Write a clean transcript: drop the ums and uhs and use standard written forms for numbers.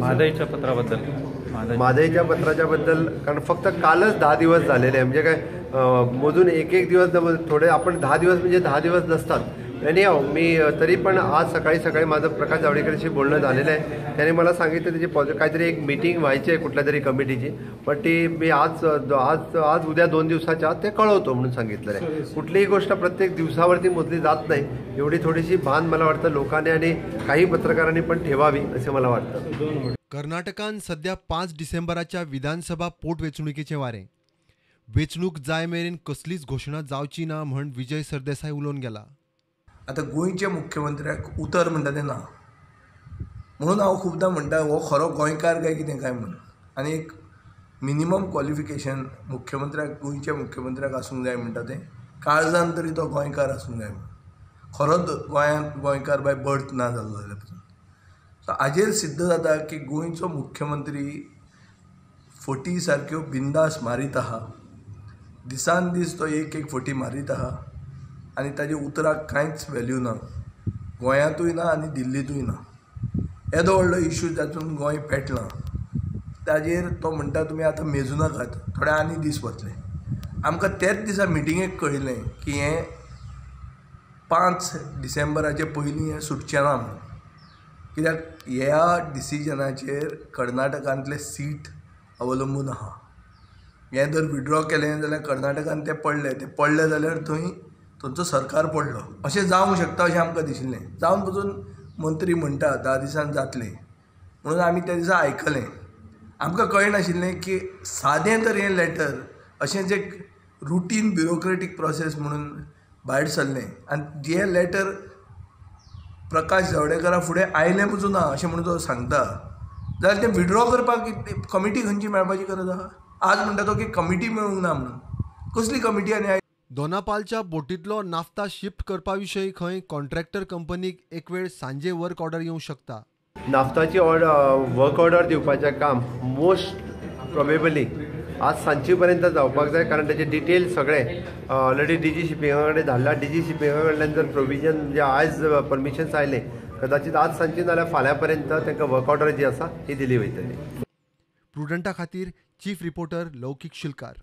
म्हादयच्या पत्राबद्दल, म्हादयच्या पत्राच्या बद्दल, कारण फक्त कालच 10 दिवस झालेले आहे, म्हणजे काय मोजून एक एक दिवस थोडे आपण 10 दिवस म्हणजे 10 दिवस नसतात. आणि मी तरी पण आज सकाळी सकाळी माझं प्रकाश जावडेकरशी बोलणं झालेलं आहे. त्याने मला सांगितलं त्याची पॉझिटिव्ह काहीतरी एक मिटिंग व्हायची आहे कुठल्या तरी कमिटीची, पण ती मी आज आज आज उद्या 2 दिवसाच्या आत ते कळवतो म्हणून सांगितलेलं आहे. कुठलीही गोष्ट प्रत्येक दिवसावरती मोजली जात नाही, एवढी थोडीशी भान मला वाटतं लोकांनी आणि काही पत्रकारांनी पण ठेवावी असे मला वाटतं. कर्नाटकान सध्या 5 डिसेंबराच्या विधानसभा पोटवेंचणुकेचे वारे, वेंचणूक जाय मेरेन कसलीच घोशणा जावची ना म्हण विजय सरदेसाय उलोवन गेला. आतां गोंयच्या मुख्यमंत्र्याक उतर म्हणटा तें ना, म्हणून हांव खुबदां म्हणटा हो खरो गोंयकार काय कितें काय म्हणून. आनी एक मिनिमम क्वॉलिफिकेशन मुख्यमंत्र्याक, गोंयच्या मुख्यमंत्र्याक आसूंक जाय म्हणटा तें, काळजान तरी तो गोंयकार आसूंक जाय म्हणून. खरोच गोंयांत गोंयकार बाय बर्थ ना जालो जाल्यार पसून. सो हाजेर सिद्ध जाता की गोंयचो मुख्यमंत्री फटी सारक्यो बिंदास मारीत आहा, दिसान दीस तो एक एक फटी मारीत आहा आनी ताजे उतराक कांयच वेल्यू ना, गोंयांतूय ना आनी दिल्लींतूय ना. येदो व्हडलो इशू जातून गोंय पेटलां ताजेर तो म्हणटा तुमी आतां मेजूं नाकात, थोडे आनी दीस वतले. आमकां त्याच दिसा मिटिंगेक कळिल्लें की हें 5 डिसेंबराचे पयलीं हें सुटचें ना म्हणून, कित्याक ह्या डिसिजनाचेर कर्नाटकांतले सीट अवलंबून आहा. हें जर विड्रॉ केलें जाल्यार कर्नाटकान तें पडलें, तें पडलें जाल्यार थंय थंयचो सरकार पडलो अशें जावंक शकता अशें आमकां दिशिल्लें. जावन पसून मंत्री म्हणटा 10 दिसान जातलें म्हणून आमी त्या दिसा आयकलें. आमकां कळनाशिल्लें की सादें तर हें लेटर अशेंच एक रुटीन ब्युरोक्रेटीक प्रोसेस म्हणून भायर सरलें आनी जें लेटर प्रकाश जावडेकरा फुडें आयलें पसून ना अशें म्हणून तो सांगता जाल्यार तें विड्रॉ करपाक कमिटी खंयची मेळपाची गरज आहा. आज म्हणटा तो की कमिटी मेळूंक ना म्हणून, कसली कमिटी? आनी दोनापालच्या बोटींतलो नाफ्ता शिफ्ट करपा विशयी खंय कॉन्ट्रॅक्टर कंपनीक एक वेळ सांजे वर्क ऑर्डर येवंक शकता. नाफ्ताची ऑर्डर, वर्क ऑर्डर दिवपाचें काम मोस्ट प्रोबेबली आज सांजचे पर्यंत जावपाक जाय, कारण ताचे डिटेल सगळे ऑलरेडी डीजी शिपिंगा कडेन धाडला. डीजी शिपिंगा कडल्यान जर प्रोविजन म्हणजे आयज परमिशन्स आयले कदाचित आज सांजचे नाल्यार फाल्यां पर्यंत तांकां वर्क ऑर्डर जी आसा ती दिली वयतली. प्रुडंटा खातीर चीफ रिपोर्टर लौकीक शिलकार.